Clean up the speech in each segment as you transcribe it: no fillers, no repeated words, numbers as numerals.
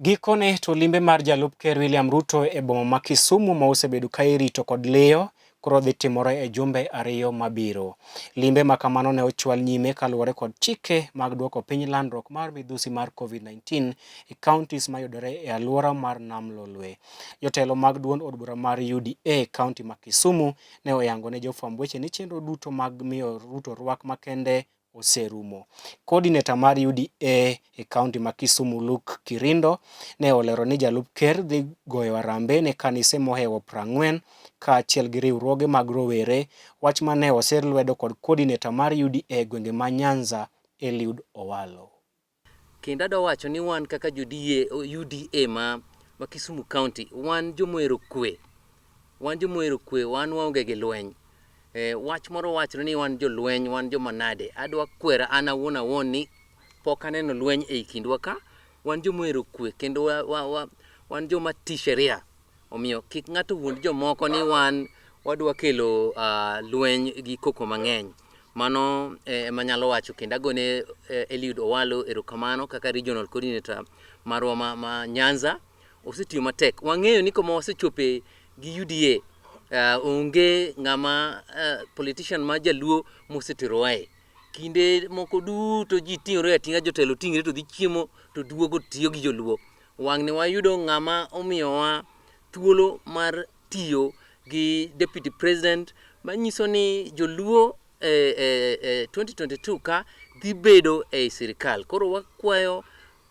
Gikone to limbe mar jalup ker William Ruto e boma ma Kisumu ma osebedo ka irito kod liyo koro dhi timore e jumbe 2 mabiro. Limbe ma kamano ne ochwal nyime kaluwore kod chike mag duoko piny landruok mar midhusi mar COVID-19 e counties mayudore e alwora mar Nam Lolwe. Jotelo mag duond od bura mar UDA e county ma Kisumu ne oyango ne jofwamb weche ni chenro duto mag miyo Ruto rwak makende oserumo. Coordinator mar UDA e county ma Kisumu Luke Kirindo ne olero ni jalup ker dhi goyo harambee ne kanise mohewo 40 kaachiel gi riwruoge mag rowere, wach mane oser lwedo kod coordinator mar UDA e gwenge ma Nyanza Eliud Owalo. Kendo adwa wacho ni wan kaka jo UDA ma Kisumu County, wan jomohero kwe. Wan jomohero kwe, wan waonge gi lweny. Wach moro wachre ni wan jolweny, wan joma nade. Adwa kwera an awuon awuon ni pok aneno lweny ei kindwa ka. Wan jomohero kwe kendo wan joma ti sheria. Omiyo kik ng'ato wuond jomoko ni wan wadwa kelo lweny gi koko mang'eny. Mano ema nyalo wacho kendo agone Eliud Owalo erokamano kaka regional coordinator marwa ma Nyanza. Osetiyo matek. Wang'eyo ni koma wasechope gi UDA, onge ng'ama politician ma jaluo moseterowae. Kinde moko duto ji ting'ore ating'a, jotelo ting're to dhi chiemo to duogo tiyo gi joluo. Wang'ni wayudo ng'ama omiyowa thuolo mar tiyo gi deputy president, manyiso ni joluo e 2022 ka dhi bedo ei sirikal. Koro wakwayo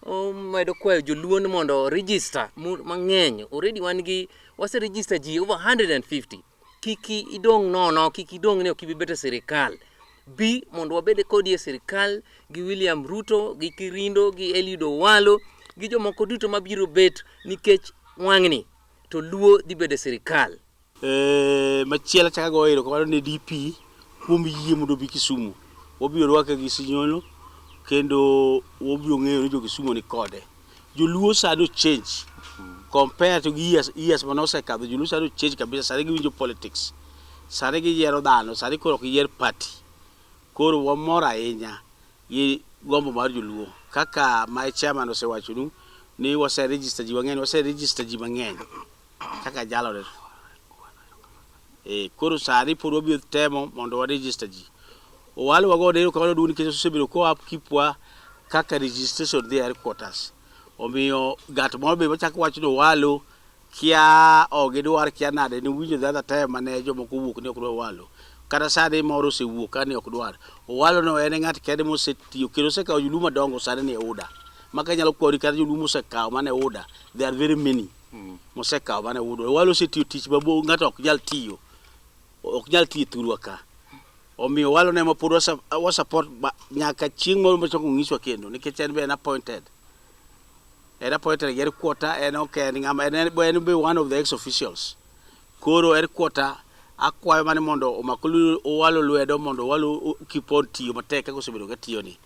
omedo kwayo joluo ni mondo register mang'eny. Already wan gi wase register ji over 150. Kik idong' nono, kik idong' ni ok ibi bet e sirikal. Bi mondo wabed kodi e sirikal gi William Ruto, gi Kirindo, gi Eliud Owalo, gi jomoko duto mabiro bet nikech wang'ni to luo dhi bedo e sirikal. Machielo achako agoyo erokamano ne DP kuom yie mondo obi Kisumu. Wabiro rwake gi sinyolo kendo wabiro ng'eyo ni jo Kisumu ni kode. Joluo sani o change compare to gi years mane osekadho. Joluo sani o change kabisa, sani giwinjo politics. Sani giyiero dhano, sani koro ok giyier party. Koro wamor ahinya gi gombo mar joluo. Kaka my chairman osewachonu ni wase register ji mang'eny, wase register ji mang'eny kaka nyalore. Koro sani pod wabiro temo mondo wa register ji. Owalo wagone erokamano maduong' nikech osebedo ko upkeep wa kaka registration dhi e headquarters. Omiyo ng'at moro be machako wacho ni Owalo kia ok gidwar kia nade ni winjo the other time mane jomoko owuok ni ok dwar Owalo. Kata sani moro osewuok ka ni ok dwar. Owalo no en e ng'at kende mosetiyo kendo osekawo joluo madongo sani ni e UDA. Ma kanyalo kwani kata joluo mosekawo mane UDA, there are very many mosekawo mane UDA. Owalo osetiyo tich ma ng'ato ok nyal tiyo. Ok nyal tiyo e thurwa ka. Omiyo Owalo ne ema pod wa support nyaka chieng' moro machako ng'iswa kendo nikech en be en appointed. En appointed gi headquarter, en ok en ng'ama en be one of the ex officials. Koro headquarter akwayo mana mondo omak Owalo lwedo mondo Owalo keep on tiyo matek kaka osebedo ka tiyo ni.